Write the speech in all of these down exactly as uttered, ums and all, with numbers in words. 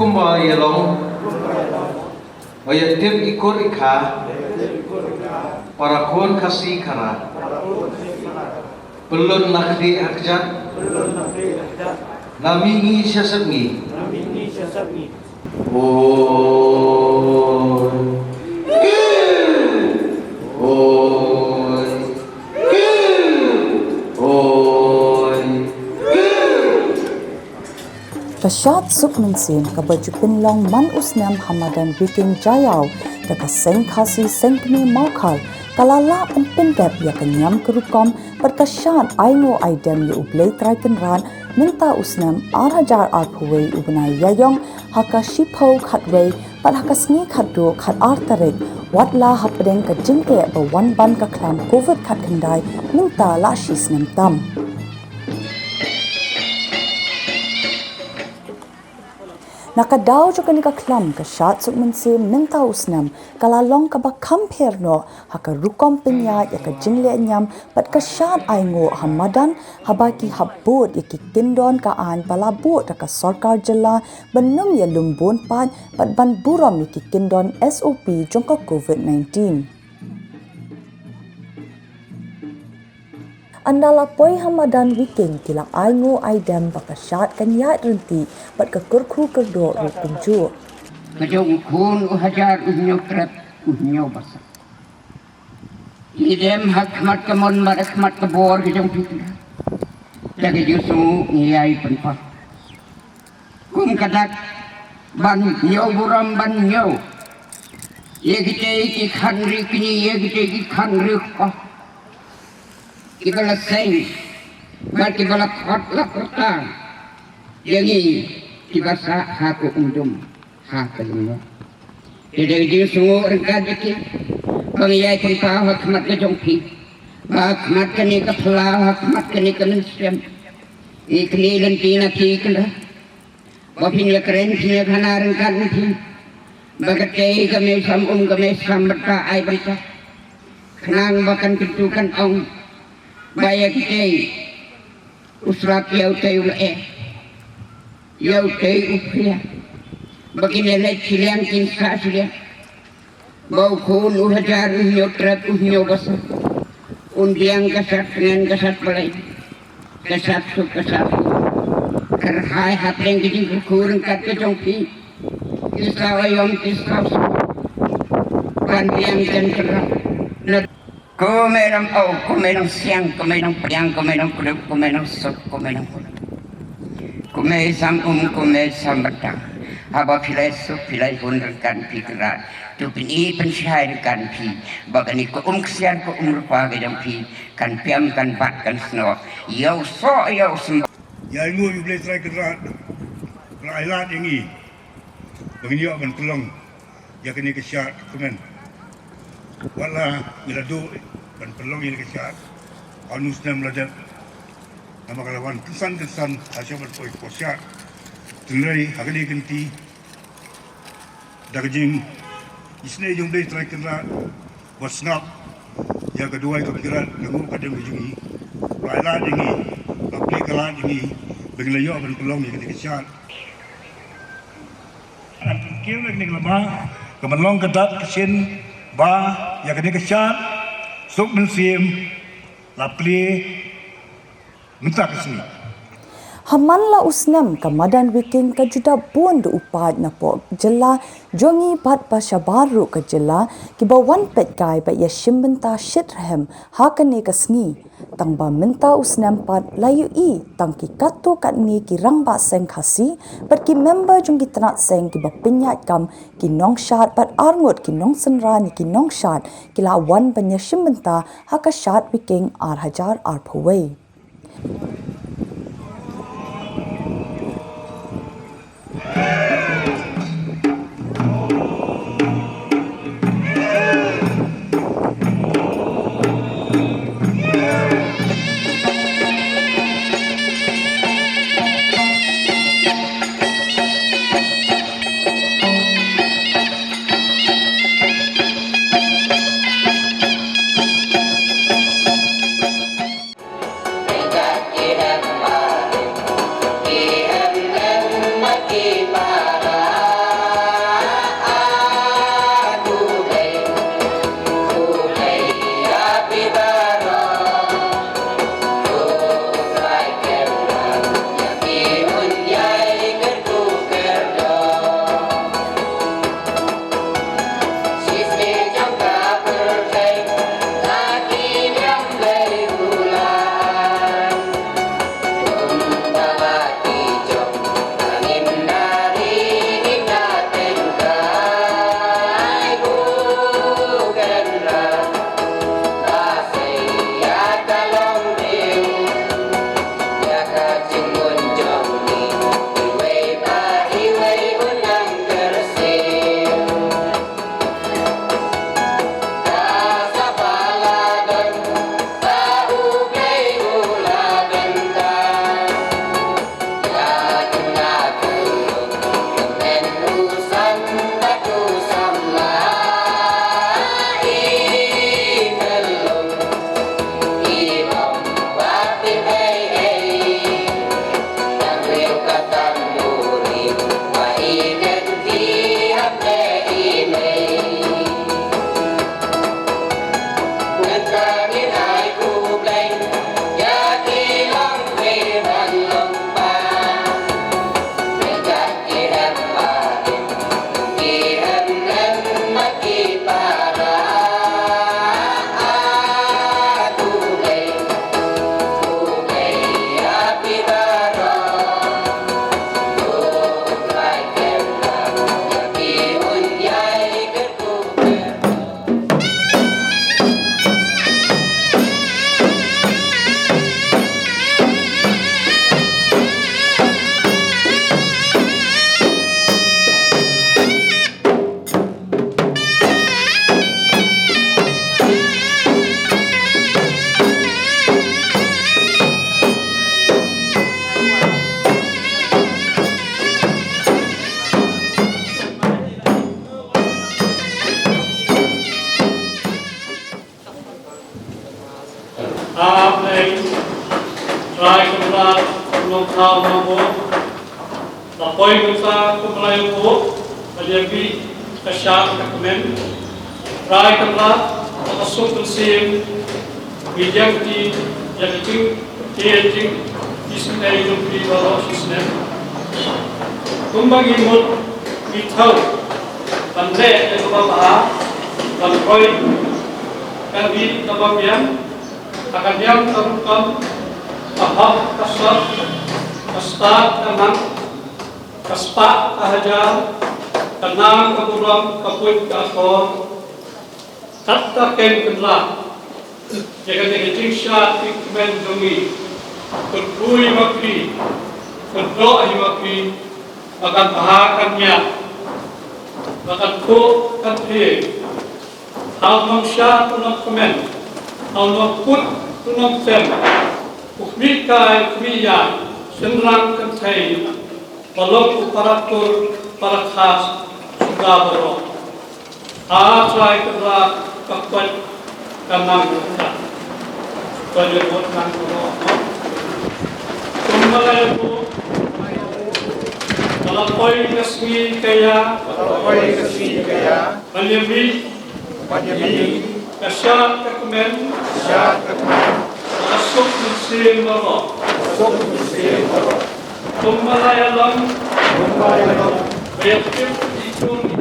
Kumba ïa long, ba ïa tip i kur i kha, para khun Khasi Khara. Pyllun na khlieh ha kjat, na mihngi sha sepngi. Oi. Oi. Oi. Ka shad suk mynsiem kaba ju pynlong man u snem ha madan Wiking Jaiaw da ka seng Khasi Seng Kmie Mawkhar ka la lah ban pyndep ïa ka niam ka rukom bad ka shad ai nguh ai dem ïa U Blei Trai Kynrad mynta u snem ar hajar arphew wei u bnai Ïaïong ha ka shiphew khatwei bad ha ka sngi khatduh khatar tarik, wat la hapdeng ka jingeh ba wan ban ka khlam covid khatkhyndai mynta la shi snem tam. Na ka daw jong kane ka khlam ka shad suk mynsiem mynta u snem ka la long kaba kham pher noh ha ka rukom pynïaid ïa ka jingleh niam bad ka shad ai nguh ha madan haba ki hap bud ïa ki kyndon ka aiñ ba la buh da ka sorkar jylla ban ym ïalum bun paid bad ban burom ïa ki kyndon S O P jong ka covid nineteen. Ynda la poi ha madan Wiking ki la ai nguh ai dem ba ka shad kan ïaid ryntih bad ka kyrkhu kyrdoh ruh kumjuh. Ka jong u khun u hajar u hynñiew tret u hynñiew ba san. Ngi dem ha khmat ka mon bad ha khmat ka bor ka jong phi. Da ka jingsngew ngi ïai pynpaw. Kum ka dak ban ñiew burom ban ñiew ïa kitei ki khynnah ri kñi, ïa kitei ki khynnah ri kpoh, kiba la seng bad kiba la khot la pyrta ïa ngi kiba sah ha ka umdum ha ka lyngngoh. Te da ka jingsngew ryngkat ïa ki ba ngi ïai pynpaw ha khmat ka jong phi, ba ha khmat kane ka phyllaw, ha khmat kane ka mynsiem, ngi knieh lynti na phi Kynrad. Ba phin ïakren phin ïakhana ryngkat na phi ba katei ka mei sam um ka mei sam bynta ai bynta. Khnang ba kan kyntu kan ong ba ïa kitei u slap, ïa utei u leh, ïa utei u phria, ba kin ïaleit shiliang kin sah shiliang. Ba u khun u hajar u hynñiew tret u hynñiew ba san un biang ka shad tngen ka shad palei, ka shad suk ka shad suk. Kyrhai hapdeng ka jingkyrkhu ryngkat ka jong phi, ki saw aïom ki saw suk ban biang jan kyrhai na. Kumei nang au, kumei nang siang, kumei nang priang, kumei nang kuduk, kumei nang suk, kumei nang kuduk. Kumei sam um, kumei sam bynta. Haba phi lai suk phi lai hun ryngkat phi Kynrad, to pyni pynshai ryngkat phi ba kane ka um ksiar ka um rupa ka jong phi kan pem kan bat kan snoh ïa u soh ïa u symbai. Ïa ngi U Blei Trai Kynrad ba la ai lad ïa ngi ba ngin ïoh ban pynlong ïa kane ka shad kumne. Wat la ngi la duh ban pynlong ïa kane ka shad ha une u snem la dep, namar ka la wan kynsan kynsan ha sha ban poi pyrshah. Hynrei ha kane ka kynti, da ka jingisynei jong U Blei Trai Kynrad ba sngap ïa ka duwai ka pyrkhat ka nguh ka dem ka jong ngi, ba la ai lad ïa ngi, ba plie ka lad ïa ngi ba ngin la ïoh ban pynlong ïa kane ka shad. Kiew na kane ka lama ka ban long ka dak ka shin ba ïa kane ka shad suk mynsiem la plie mynta ka sngi. Ha man la u snem ka madan Wiking ka ju dap bun da u paid napoh jylla jong ngi bad ba shabar ruh ka jylla kiba wan peit kai bad ïashim bynta shitrhem ha kane ka sngi. Tang ba mynta u snem pat la ïohi tang ki katto katne ki rangbah seng Khasi bad ki member jong ki tnat seng kiba pynïaid kam, ki nongshad bad arngut ki nongsynran ïa ki nongshad ki la wan ban ïashim bynta ha ka shad Wiking ar hajar arphew wei. Nau nau bo, la poi mynta kum la ïa bo, ban ïa mih ka shad ka kmen. Trai Kynrad, la ka suk mynsiem, ngi ïa ki, ïa ki jing, ki jing, ki sngewthuh jong phi baroh shi snem. Kumba ngi mut, ngi thaw, ban leh ïa kaba bha, ban poi, ka dih kaba biang, ha ka niam ka rukom, ka hok ka sot, ka stad ka nang, ka spah ka hajar, ka nam ka burom, ka buit ka akor, kata ken Kynrad, ïa kane ka jingshad jingkmen jong ngi, kyrkhu ïa ma phi, kyrdoh ïa ma phi, ba kan bha kan miat, ba kan thuh kan thied, ha u nongshad u nongkmen, ha u nongput u nongtem, u khmih kai u khmih ïaid, shynrang kynthei, ba long u para kur para khas, suda baroh. A Trai Kynrad, ka koit ka nang ka, ka ïa bud nang baroh. Kumba la ïa bud, ka la poi ka sngi ka ïa, ka la poi ka sngi ka ïa, ban ïa mih, ban ïa mih, ka shad ka kmen, ka shad ka kmen, ka suk mynsiem baroh, ka suk mynsiem baroh. Kumba la ïa long, kumba la ïa long, ba ïa kip ki jong ki,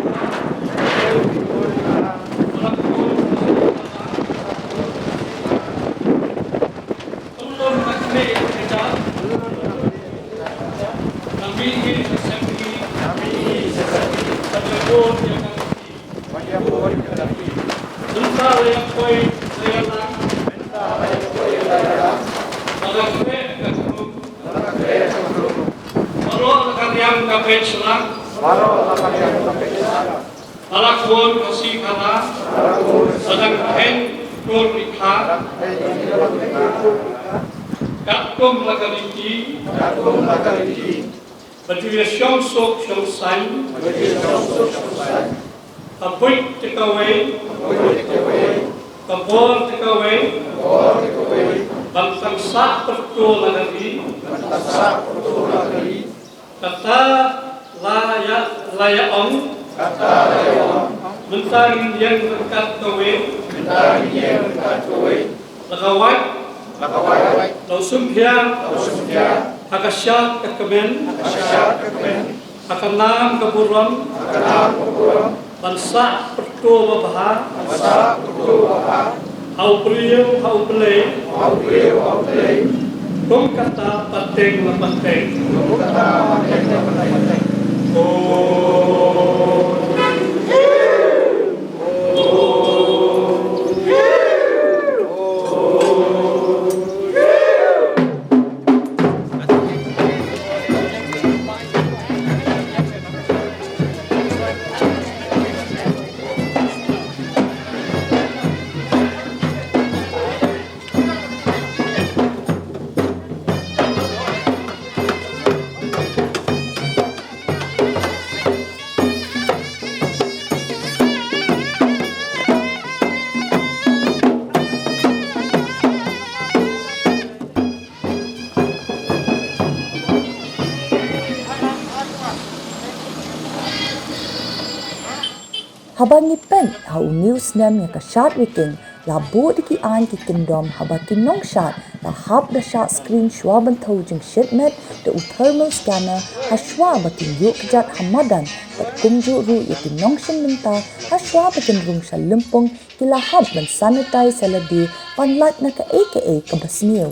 Baroh la ka riam ka peit shlak. Baroh la ka riam ka peit shlak. Ba la khun ka shi khana. Ba dang kheiñ tur ri kha. Katkum la ka riti. Katkum la ka riti. Ba ju ïa shong suk shong saiñ. Ba ju ïa shong suk shong saiñ. Ka buit te kawei. Ka buit te kawei. Ka bor te kawei. Ka bor te kawei. Ban tang sah pyrto la ka ri. Ban tang sah pyrto la ka ri. Kata la ïa, la ïa ong. Kata la ïa ong. Mynta ngin ïeng ryngkat kawei. Mynta ngin ïeng ryngkat kawei. La ka wait. La ka wait. La u sumphia. La u sumphia. Ha ka shad ka kmen. Ha ka shad ka kmen. Ha ka nam ka burom. Ha ka nam ka burom. Ban sah pyrto ba bha. Ban sah pyrto ba bha. Ha u briew, ha u Blei. Ha u briew, ha u Blei. Kum kata pateng la pateng. Kum kata pateng la pateng. Oh. Haba ngi peit ha une u snem ïa ka Shad Wiking, la buh da ki aiñ ki kyndon haba ki nongshad la hap da shah screen shuwa ban thew jingshit met da u thermal scanner ha shuwa ba kin ïuh kjat ha madan, bad kumjuh ruh ïa ki nongshim bynta ha shuwa ba kin rung sha lympung, ki la hap ban sanitize ïa lade ban lait na kaei kaei kaba sniew.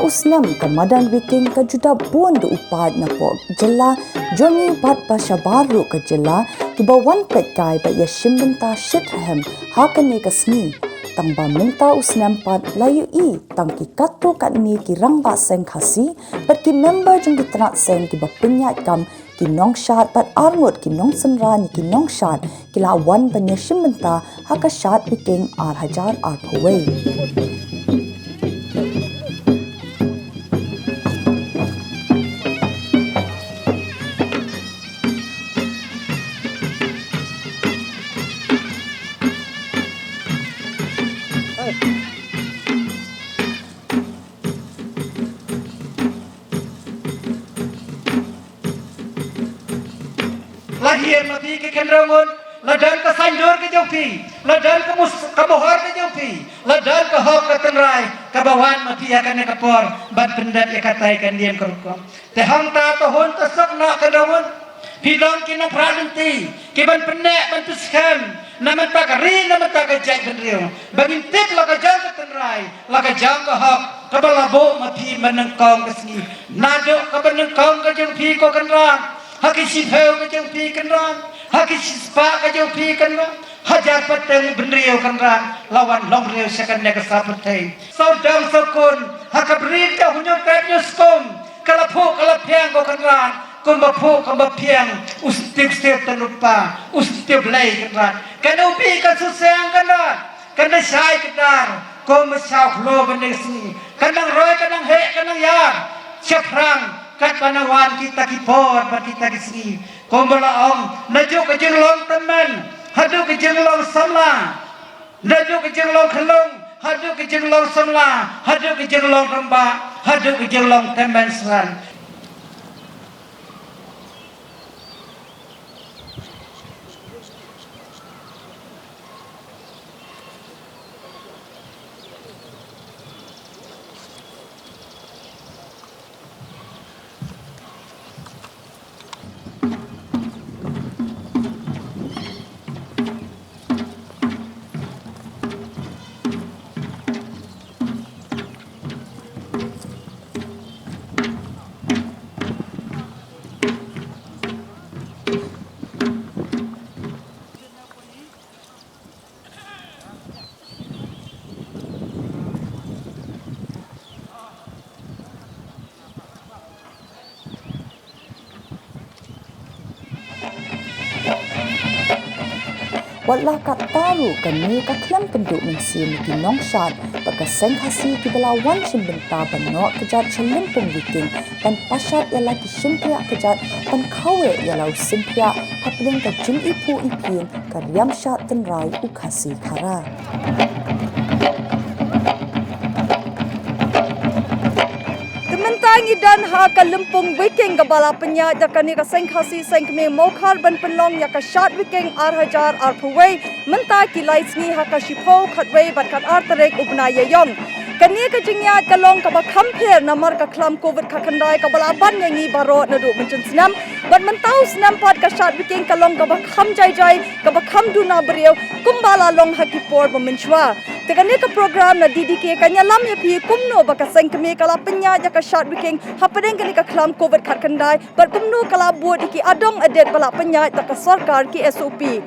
U snem ka Madan Viking ka ju dap bun da u paid napoh jylla jong ngi bad ba shabar ruh ka jylla kiba wan peit kai bad ïa shim bynta shitrhem ha kane ka sngi. Tang ba mynta u snem pat la ïohi tang ki katto katne ki rangbah seng Khasi bad ki member jong ki tnat seng kiba pynïaid kam, ki nongshad bad arngut ki nongsynran ïa ki nongshad ki la wan ban ïa shim bynta ha ka Shad Viking ar hajar arphew wei. La hiar ma phi ki khyndew ngut, la don ka saiñdur ka jong phi, la don ka mus-, ka mohor ka jong phi, la don ka hok ka tynrai kaba wan ma phi ha kane ka por ban pyndep ïa katai ka niam ka rukom. Te hangta to hun to suk noh khyndew ngut. Phi long ki nongphra lynti kiban pynneh ban pynskhem na bynta ka ri, na bynta ka jaitbynriew, ba ngin tip la ka jong ka tynrai, la ka jong ka hok kaba la buh ma phi mynnyngkong ka sngi. Naduh kaba nyngkong ka jong phi ko Kynrad, ha ki shiphew ka jong phi Kynrad, ha ki shispah ka jong phi Kynrad, hajar pateng bynriew Kynrad la wan long briew sha kane ka sap pyrthei. Sawdong sawkun ha ka bri ka hynñiew pep hynñiew skum ka la phuh ka la phiang ko Kynrad, kumba phuh kumba phiang u syntiew ksiew tang u pa, u syntiew Blei Kynrad. Kane u bih kan susiang Kynrad, kan da shai kdar kumba shaw khlo ban da sngi, kan dang roi, kan dang heh, kan dang ïar shaphrang katba nang wan kita ki por bad kita ki sngi. Kumba la ong, naduh ka jinglong tymmen haduh ka jinglong samla, naduh ka jinglong khyllung haduh ka jinglong samla, haduh ka jinglong rangbah, haduh ka jinglong tymmen synran. Wat la katta ruh, kane ka khlem pynduh mynsiem ïa ki nongshad bad ka seng Khasi kiba la wan shim bynta ban noh kjat sha lympung Viking ban pashat ïa la ki shympriah kjat ban khawiah ïa la u shympriah hapdeng ka jingiphuh iphieng ka riam shad tynrai u Khasi Khara. Te mynta ngi don ha ka lympung Viking kaba la pynïaid da kane ka seng Khasi seng kmie Mawkhar ban pynlong ïa ka Shad Viking ar hajar arphew wei. Mynta ki lai sngi ha ka shiphew, khatwei bad khatar tarik u bnai Ïaïong. Kane ka jingïaid ka long kaba kham pher namar ka khlam covid khatkhyndai kaba la ban ïa ngi baroh naduh mynshem snem. Bad mynta u snem pat ka Shad Viking ka long kaba kham jai jai, kaba kham duna briew kumba la long ha ki por ba mynshuwa. Te kane ka program na D D K kan ïalam ïa phi kumno ba ka seng kmie ka la pynïaid ïa ka Shad Viking hapdeng kane ka khlam covid khatkhyndai, bad kumno ka la bud ïa ki adong adet ba la pynïaid da ka sorkar, ki S O P.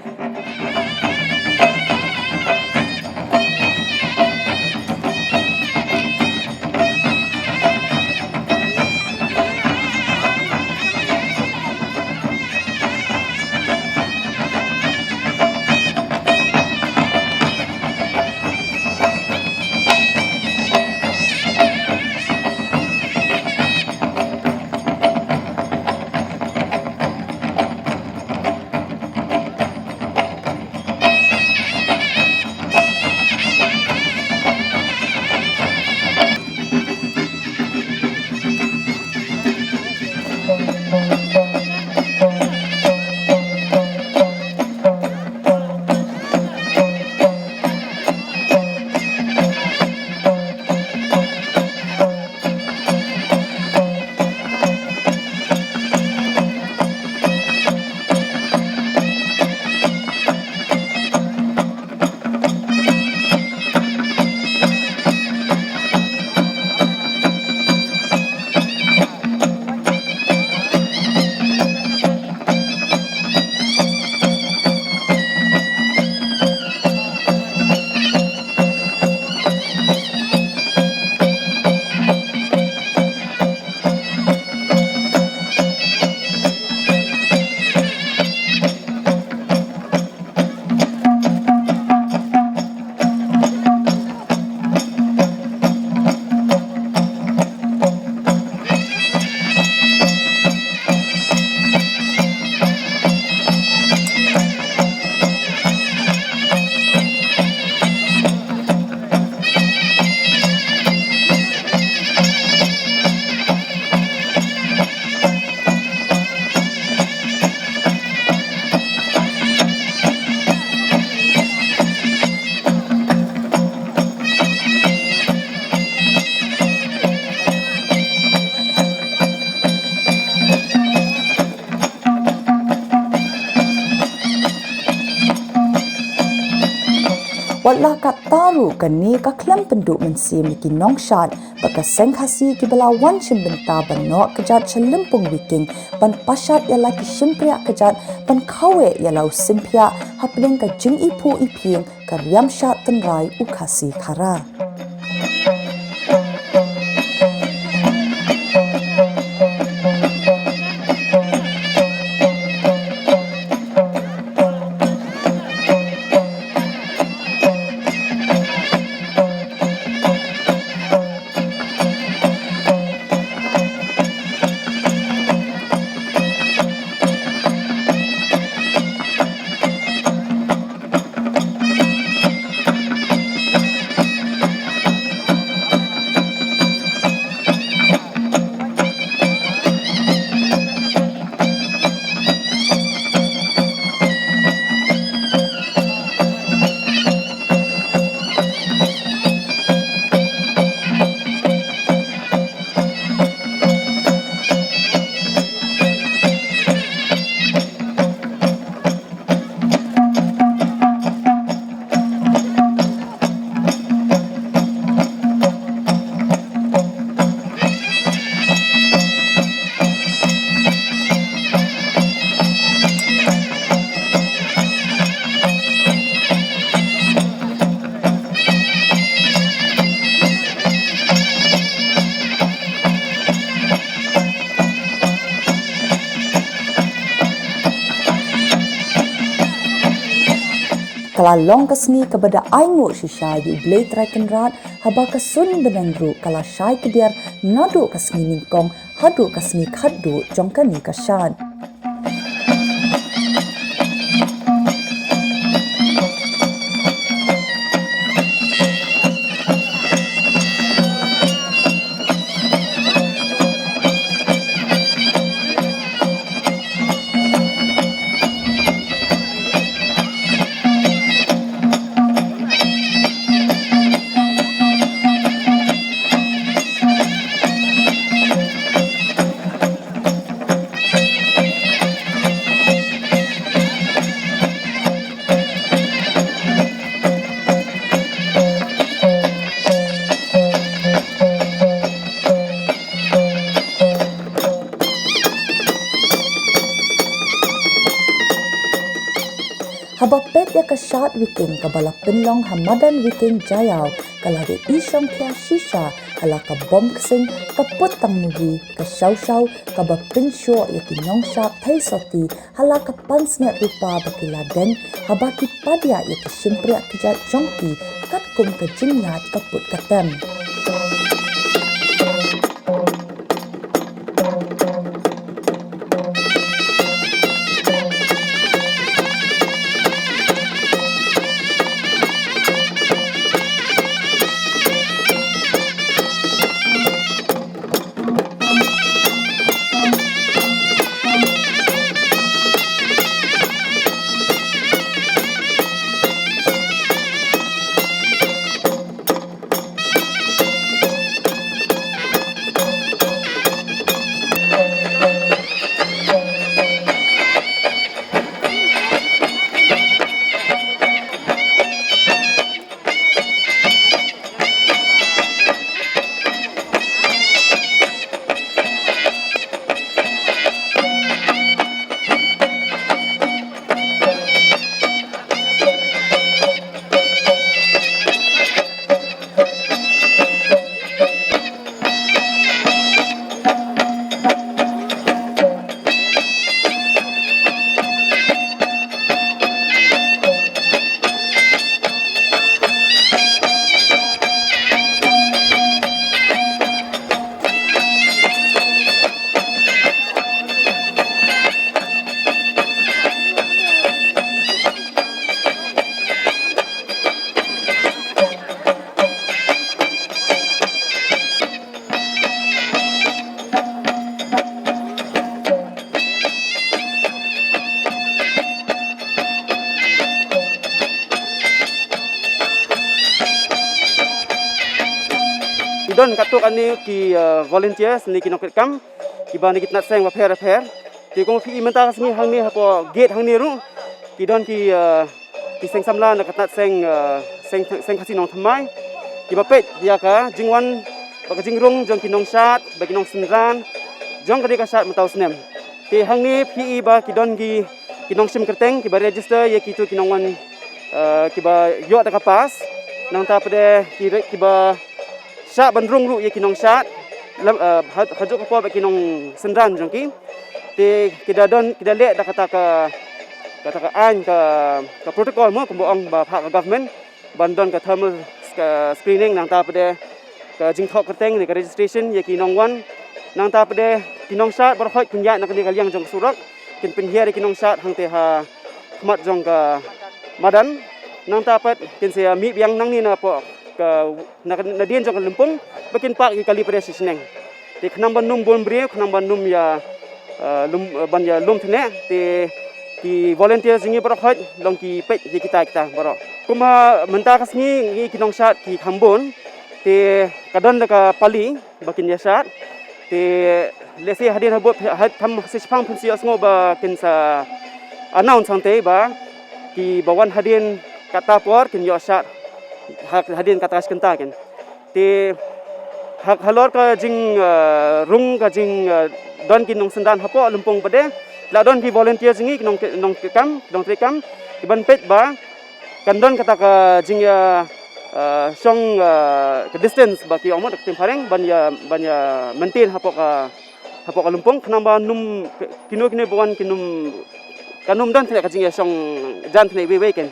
La katta ruh kane ka khlem pynduh mynsiem ïa ki nongshad bad ka seng Khasi kiba la wan shim bynta ban noh kjat sha lympung Wiking ban pashat ïa la ki shympriah kjat ban khawiah ïa la u sympiah hapdeng ka jingiphuh iphieng ka riam shad tynrai u Khasi Khara. Ka la long ka sngi kaba da ainguh shisha ïa U Blei Trai Kynrad, haba ka sun bneng ruh ka la shai kdiar naduh ka sngi nyngkong haduh ka sngi khatduh jong kane ka shad. Haba peit ïa ka shad Wiking kaba la pynlong ha madan Wiking Jaiaw, ka la dei i shongkhia shisha ha la ka bom ksing, ka put tang muhi, ka shawshaw kaba pynshoh ïa ki nongshad thei soti, ha la ka pansngiat rupa ba ki la deng haba ki padiah ïa ki shympriah kjat jong ki katkum ka jingïaid ka put ka tem. Ki don katto katne ki, uh, volunteers ne ki nongtrei kam kiba na ki tnat seng bapher bapher. Te kum phi i mynta ka sngi hangne hapoh gate hangne ruh ki don ki, uh, ki seng samla na ka tnat seng, uh, Seng, Seng Khasi Nongthymmai, kiba peit ïa ka jingwan bad ka jingrung jong ki nongshad bad ki nongsynran jong kane ka shad mynta u snem. Te hangne phi i ba ki don ki, ki nongshim kyrteng kiba register ïa kitu ki nongwan, eh, kiba ïoh da ka pass. Nangta pat de ki re-, kiba shah ban rung ruh ïa ki nongshad, lam, eh, ha, hajuh ka por bad ki nongsynran jong ki. Te ki da don, ki da leh da kata ka, kata ka aiñ, ka, ka protocol mo, kumba ong ba ha ka government, ban don ka thermal sc-, screening, nangta pat de ka jingthoh kyrteng ne ka registration ïa ki nongwan. Nangta pat de ki nongshad baroh khoit kin ïaid na kane ka liang jong ka surok, kin pynhiar ïa ki nongshad hangtei ha khmat jong ka madan. Nangta pat kin sa ïa mih biang nangne napoh ka, na, nadien jong ka lympung, ba kin pah ïa ki kali pat de shisneng. Te khnang ban ym bun briew, khnang ban ym ïa, eh, lum, eh, ban ïa lum thneh, te ki volunteer jong ngi baroh khoit long ki peit ïa kita kita baroh. Kumba mynta ka sngi ngi ki nongshad ki kham bun, te ka don da ka pali ba kin ïa shad. Te lehse hadien habud, ha, kham sa shiphang phin sa ïohsngew ba kin sa announce hangtei ba kiba wan hadien kata por kin ïoh shad ha, hadien kata shi kynta kin. Te ha, halor ka jing, eh, rung ka jing, eh, don ki nongsynran hapoh lympung pat de, la don ki volunteer jong ngi, ki nong, nongkam, nongtrei kam, kiban peit ba kan don kata ka jing, eh, eh, shong, eh, ka distance ba ki ong mo da ka ktien phareng, ban ïa, ban ïa maintain hapoh ka, hapoh ka lympung, khnang ba ym kino kino ba wan kin ym, kan ym don thneh ka jingïashong jan thneh iwei iwei ken.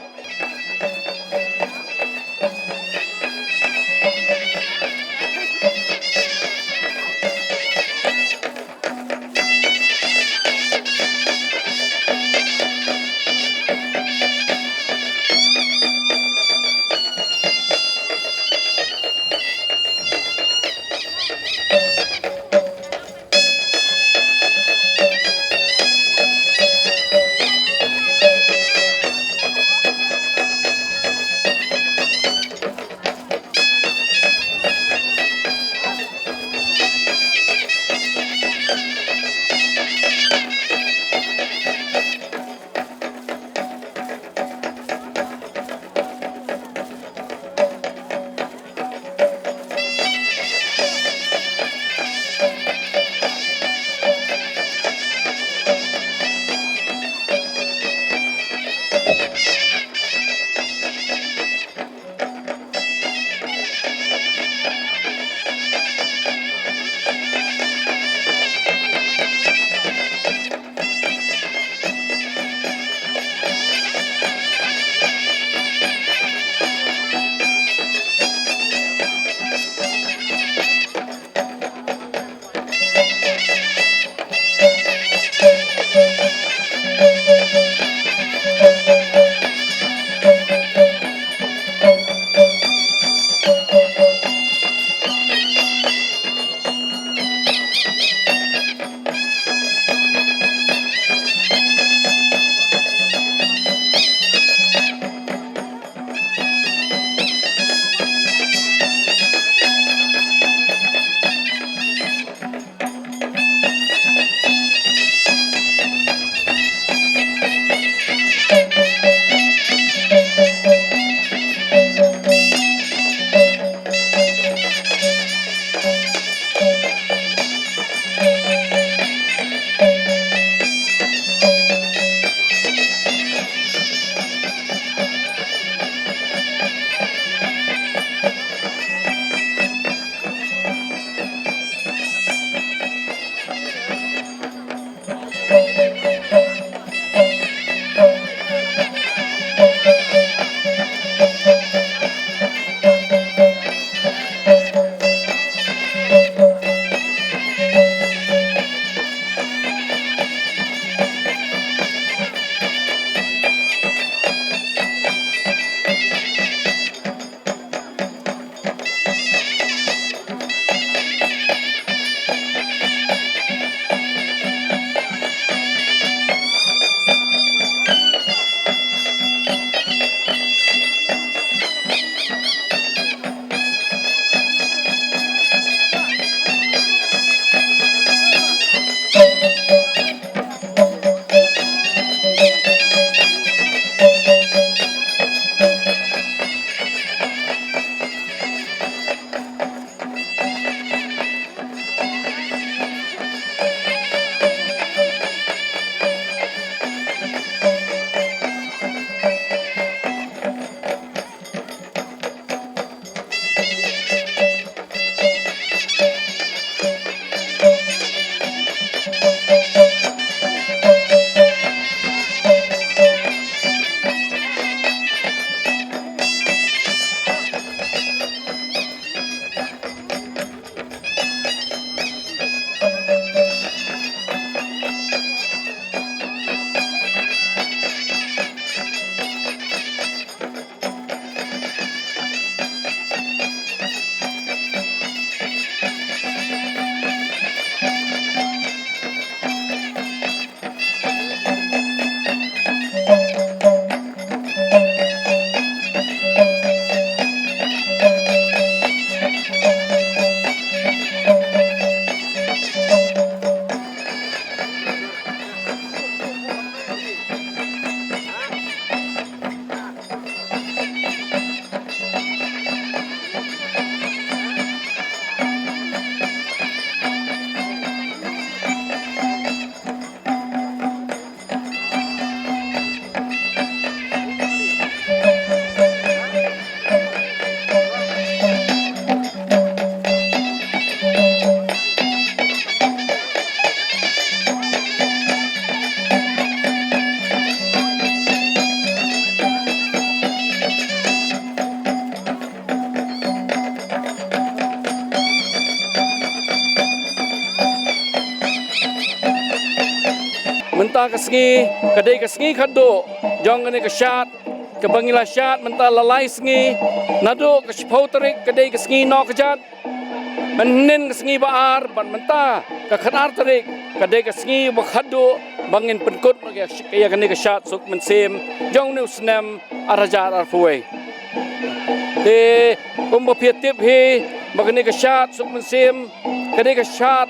Mynta ka sngi ka dei ka sngi khatduh jong kane ka shad kaba ngi la shad mynta la lai sngi. Naduh ka shiphew tarik ka dei ka sngi Nohkjat. Mynhynnin ka sngi ba ar bad mynta ka khatar tarik ka dei ka sngi ba khatduh ba ngin pynkut ïa kane ka shad suk mynsiem jong une u snem ar hajar arphew wei. Te kumba phi tip hi ba kane ka shad suk mynsiem ka dei ka shad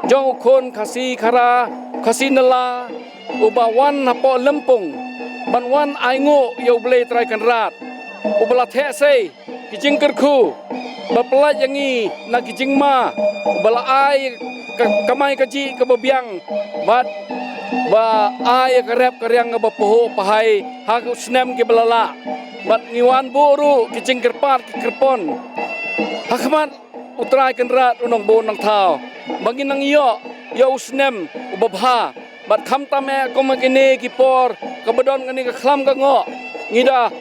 jong u khun Khasi Khara, Khasi Nala, uba wan hapoh Lympung ban wan ainguh ïa U Blei Trai Kynrad, uba la theh sei ki jingkyrkhu ba pyllait ïa ngi na ki jingma, uba la ai ka kamai kajih kaba biang bad ba ai ka rep ka riang kaba pahuh pahai ha ki snem kiba la lah. Bad ngi wan buh ruh ki jingkyrpad ki kyrpon ha khmat U Trai Kynrad U Nongbuh Nongthaw ba ngin nang ïoh ïa u snem uba bha. Bad khamtam eh kum ha kine ki por kaba don kane ka khlam ka ngoh, ngi da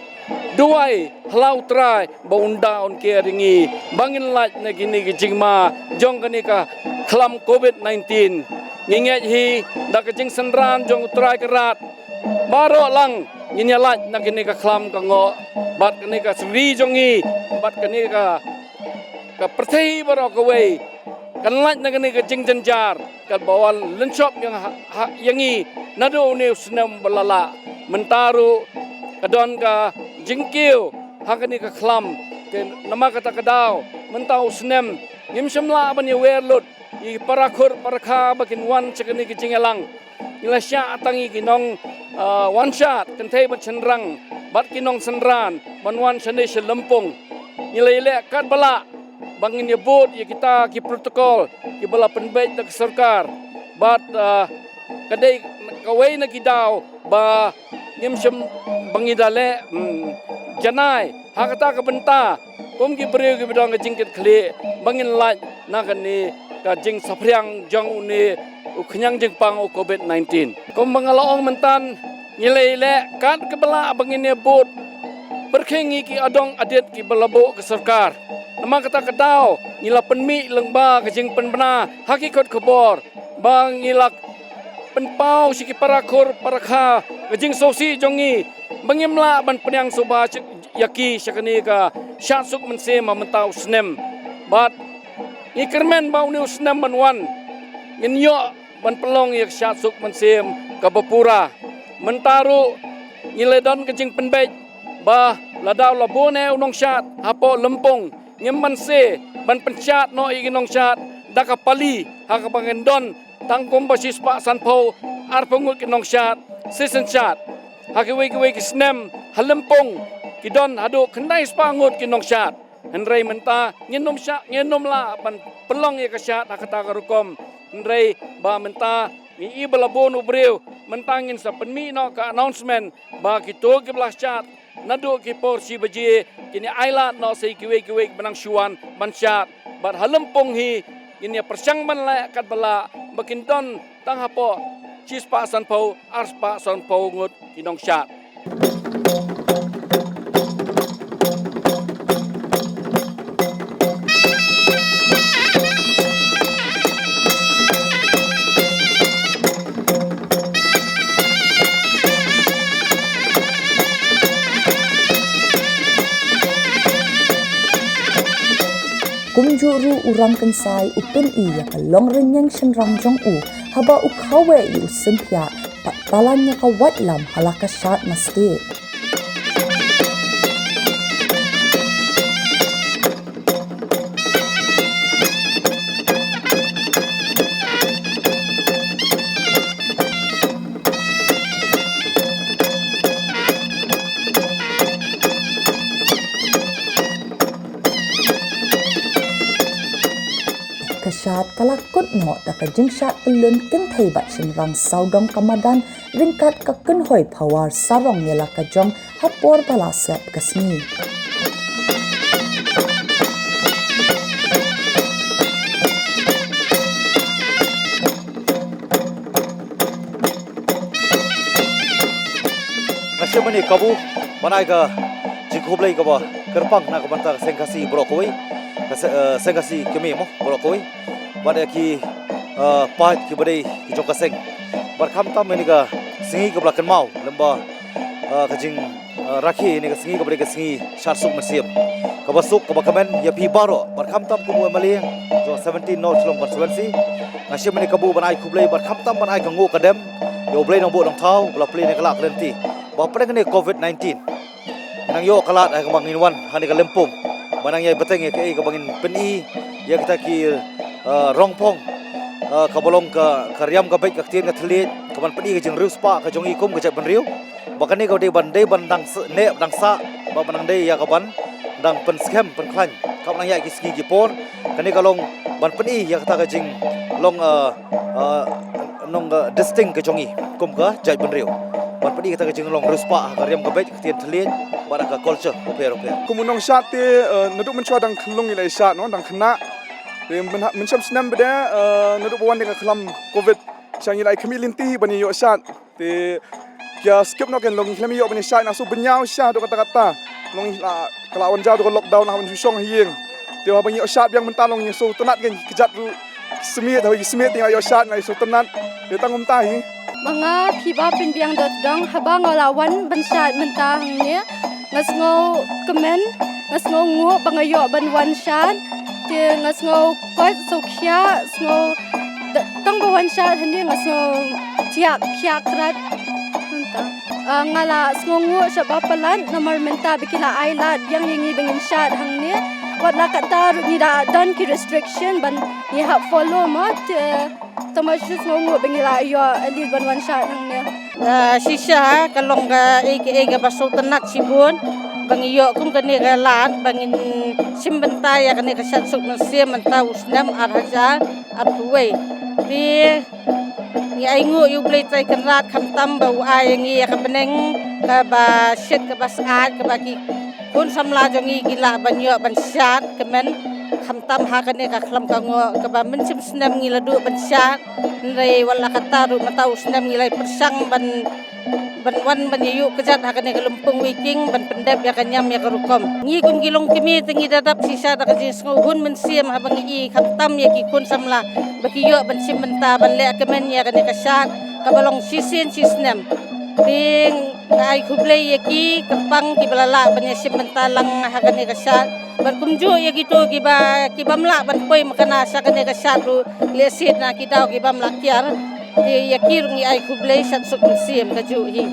duwai ha la U Trai ba un da un ker ïa ngi ba ngin lait na kine ki jingma jong kane ka khlam covid nineteen. Ngi ngeit hi da ka jingsynran jong U Trai Kynrad baroh lang ngin ïa lait na kane ka khlam ka ngoh bad kane ka sri jong ngi bad kane ka ka pyrthei baroh kawei kan lait na kane ka jingjynjar kaba wan lynshop ïa ha, ha, ïa ngi naduh une u snem ba la lah. Mynta ruh ka don ka jingkiew ha kane ka khlam. Te namar kata ka daw mynta u snem ngim shym lah ban ïa wer lut ïa ki para khur para kha ba kin wan sha kane ka jingïalang. Ngi la shah tang ïa ki nong, ah, wan shad kynthei bad shynrang bad ki nongsynran ban wan shane sha Lympung. Ngi la ïaleh katba lah ba ngin ïa bud ïa kita ki protocol kiba la pynbeit da ka sorkar bad, ah, ka dei kawei na ki daw ba ngim shym ba ngi da leh, hmm, janai ha kata ka bynta kum ki briew kiba don ka jingkitkhlieh ba ngin lait na kane ka jingsaphriang jong une u khñiang jingpang u covid nineteen. Kumba nga la ong mynta ngi la ïaleh katba lah ba ngin ïa bud pyrkhing ïa ki adong adit kiba la buh ka sorkar. Namar kata ka daw ngi la pynmih lyngba ka jingpynbna ha ki kot khubor ba ngi la pynpaw sha ki para khur para kha ka jingsngewsih jong ngi ba ngim lah ban pdiang sngewbha ïa ki sha kane ka shad suk mynsiem ha mynta u snem. Bad ngi kyrmen ba une u snem ban wan ngin ïoh ban pynlong ïa ka shad suk mynsiem kaba pura. Mynta ruh ngi la don ka jingpynbeit ba lada la bun eh u nongshad hapoh Lympung ngim banse ban pynshad noh ïa ki nongshad da ka pali ha kaba ngin don tang kumba shispah sanphew arphew ngut ki nongshad shisien shad. Ha kiwei kiwei ki snem ha Lympung ki don haduh khyndai spah ngut ki nongshad. Hynrei mynta ngin ym shah, ngin ym lah ban pynlong ïa ka shad ha kata ka rukom. Hynrei ba mynta ngi i ba la bun u briew mynta ngin sa pynmih noh ka announcement ba kito kiba la shad naduh ki por shi baje kin ïa ailad noh sa ïa kiwei kiwei kiba nang shu wan ban shad. Bad ha Lympung hi ngin ïa pyrshang ban leh katba lah ba kin don tang hapoh shispah sanphew arspah sanphew ngut ki nongshad. Kumjuh ruh u Rangkynsai u pyni ïa ka longrynïeng shynrang jong u haba u khaweh ïa u symphiah bad palan ïa ka waitlam ha la ka shad mastieh. Ka shad ka la kut noh da ka jingshad pyllun kynthei bad shynrang sawdong ka madan ryngkat ka kynhoi phawar sarong ïa la ka jong ha por ba la sep ka sngi. Nga shem ïa ka kabu ban ai ka jingkhublei kaba kyrpang na ka bynta ka Seng Khasi baroh kawei, ka se-, eh, Seng Khasi kmie mo baroh kawei. Bad ïa ki uh, paid kiba dei ki jong ka seng. Bad khamtam ïa kane ka sngi kaba la kynmaw lem bad uh, ka jing uh, rakhe ïa kane ka sngi kaba dei ka sngi Shad Suk Mynsiem, kaba suk kaba kmen ïa phi baroh. Bad khamtam kum u M L A jong seventeen North Shillong Constituency, nga shim ïa kane ka buh ban ai khublei bad khamtam ban ai ka nguh ka dem ïa U Blei Nongbuh Nongthaw ba la plie ïa kane ka lad ka lynti ba hapdeng kane ka COVID nineteen nang ïoh ka lad ha kaba ngin wan ha kane ka lympung ba nang ïai bteng ïa kaei kaba ngin pyni ïa kita ki uh, rongphong uh, kaba long ka, ka riam ka beit, ka ktien ka thylliej, kaban pyni ka jingriewspah ka jong i kum ka jaitbynriew. Ba kane ka dei ban dei ban dang s- neh dang sah ba ban dang dei ïa kaban dang pynskhem pynkhlaiñ kaba nang ïaid ki sngi ki por. Kane ka long ban pyni ïa kata ka jinglong uh, uh, nong uh, distinct ka jong i kum ka jaitbynriew, ban pyni kata ka jinglong riewspah ha ka riam ka beit, ka ktien thylliej bad ha ka culture bapher bapher. Kum u nongshad te uh, naduh mynshuwa dang khyllung ngi la ïa shad, no, dang khynnah. Te mynha- mynshem snem bad uh, naduh ba wan dei ka khlam COVID sha ngi la ïa khmih lynti ban ïa ïoh shad. Te ki ïa skip noh, ken long ngi khlem ïoh ban ïa shad, nga sngew bynñiaw shisha haduh katta katta. Long ngi la ka la wan jia haduh ka lockdown, la wan shu shong ha ïing. Te haba ngi ïoh shad biang mynta long ngi sngewtynnat, ken ki kjat ruh ki smiej, haba ki smiej te ngi la ïoh shad, ngi la ïa sngewtynnat. Te tang kumta hi. Ma nga Phiba Pynbiang Dotdong, haba nga la wan ban shad mynta hangne, nga sngew kmen, nga sngew nguh ba nga ïoh ban wan shad. Te nga sngew koit sngewkhia, sngew da- tang ba wan shad hangne nga sngew thiah khiah krat. Mynta ah, nga la sngew nguh sha ba palat namar mynta ba ki la ai lad biang ïa ngi ba ngin shad hangne. Wat la katta ruh ngi da don ki restriction ban ngi hap follow, ma te tang ba shu sngew nguh ba ngi la ïoh at least ban wan shad hangne. Ah, shisha ka long kaei kaei kaba sngewtynnat shibun ba ngi ïoh kum kane ka lad ba ngin shim bynta ïa kane ka Shad Suk Mynsiem mynta u snem ar hajar arphew wei. Te ngi ai nguh ïa U Blei Trai Kynrad khamtam ba u ai ïa ngi ïa ka bneng kaba shit kaba syaid, kaba ki khun samla jong ngi ki lah ban ïoh ban shad kmen khamtam ha kane ka khlam ka ngoh kaba mynshem snem ngi la duh ban shad. Hynrei wat la katta ruh mynta u snem ngi la pyrshang ban ban wan ban ïa ïuh kjat ha kane ka lympung Weiking ban pyndep ïa ka niam ïa ka rukom. Ngi kum ki longkmie te ngi da dap shisha da ka jingsngewhun mynsiem haba ngi i khamtam ïa ki khun samla ba ki ïoh ban shim bynta ban leh kmen ïa kane ka shad kaba long shisien shisnem. Te nga ai khublei ïa ki kyrpang kiba la lah ban ïa shim bynta lang ha kane ka shad. Bad kumjuh ïa kito kiba, ki bym lah ban poi makna sha kane ka shad ruh, lehse na ki daw ki bym lah kiar. Te ïa ki ruh ngi ai khublei, Shad Suk Mynsiem kajuh hi.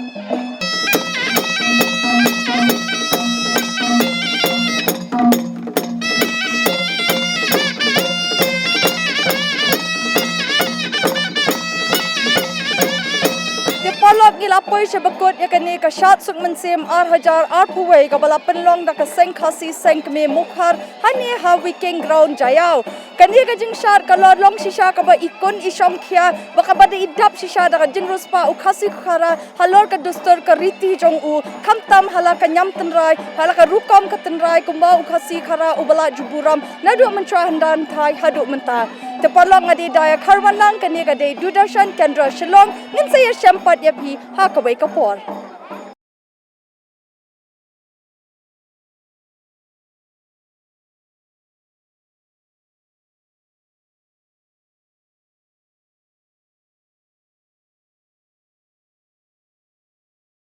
Te paralok, ngi la poi sha ba kut ïa kane ka Shad Suk Mynsiem ar hajar arphew wei kaba la pynlong da ka Seng Khasi Seng Kmie Mukhar hangne ha Weiking Ground Jaïaw. Kane ka jingshad ka la long shisha kaba i khun i shongkhia, ba kaba da i dap shisha da ka jingriewspah u Khasi u Khara halor ka dustur ka riti jong u, khamtam ha la ka niam tynrai, ha la ka rukom ka tynrai kumba u Khasi Khara uba la ju burom naduh mynshuwa hynda hynthai haduh mynta. Te paralok, nga dei Daya Kharwanlang, kane ka dei Doordarshan Kendra Shillong, ngin sa ïashem pat ïa phi ha kawei ka por.